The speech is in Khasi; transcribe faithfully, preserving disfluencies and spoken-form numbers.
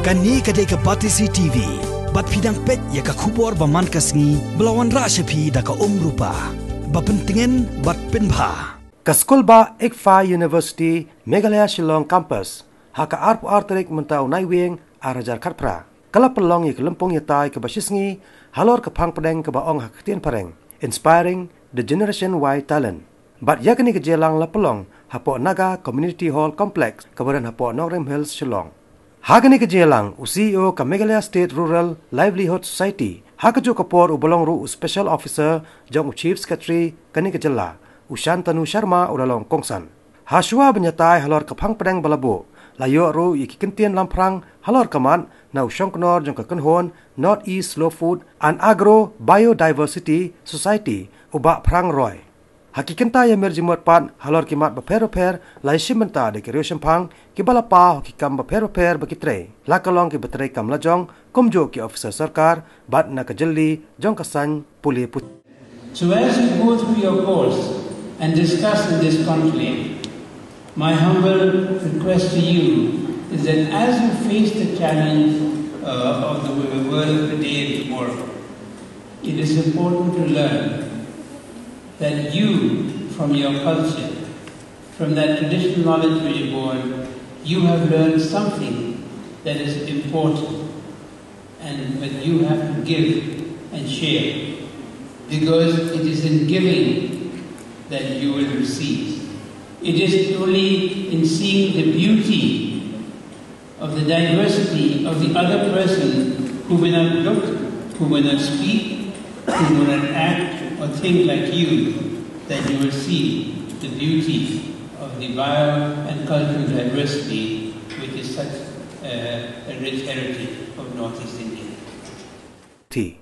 Kane ka dei ka Batesi T V. Bad phi dang peit ïa ka khubor ba man ka sngi ba la wanrah sha phi da ka Umrupa. Ba pyntngen bad pynbha. Ka skul bah ICFAI University Meghalaya Shillong Campus, ha ka arphew ar tarik mynta u Naiwieng ar hajar khatphra, ka la pynlong ïa ka lympung ïatai kaba shisngi halor ka phang pdeng kaba ong ha ka ktien phareng, Inspiring the Generation Y Talent. Bad ïa kane ka jingïalang la pynlong hapoh Naga Community Hall Complex kaba don hapoh Nongrim Hills, Shillong. Ha kane ka jingïalang, u C E O ka Meghalaya State Rural Livelihood Society, ha kajuh ka por uba long ruh u Special Officer jong u Chief Secretary kane ka jylla, u Shantanu Sharma, u la long kongsan. Hashwa ban ïatai halor ka phang pdeng ba la buh, la ïoh ruh ïa ki kyntien lamphrang halor ka mat na u shongknor jong ka kynhun North East Slow Food and Agro Biodiversity Society, u Bah Phrang Roy. Ha ki kynta ïamir jingmut pat halor ki mat bapher bapher, la ïashim bynta da ki riewshemphang kiba la pah ha ki kam bapher bapher ba ki trei, la ka long kiba trei kam lajong, kumjuh ki officer sorkar, bad na ka jylli jong ka saiñ pule puthi. So as you go through your course and discuss in this conclave, my humble request to you is that as you face the challenge, uh, of the world today and tomorrow, it is important to learn that you, from your culture, from that traditional knowledge where you're born, you have learned something that is important and that you have to give and share, because it is in giving that you will receive. It is only in seeing the beauty of the diversity of the other person who may not look, who may not speak, who may not act or think like you, that you will see the beauty of the bio and cultural diversity, which is such a, a rich heritage of Northeast India. Tea.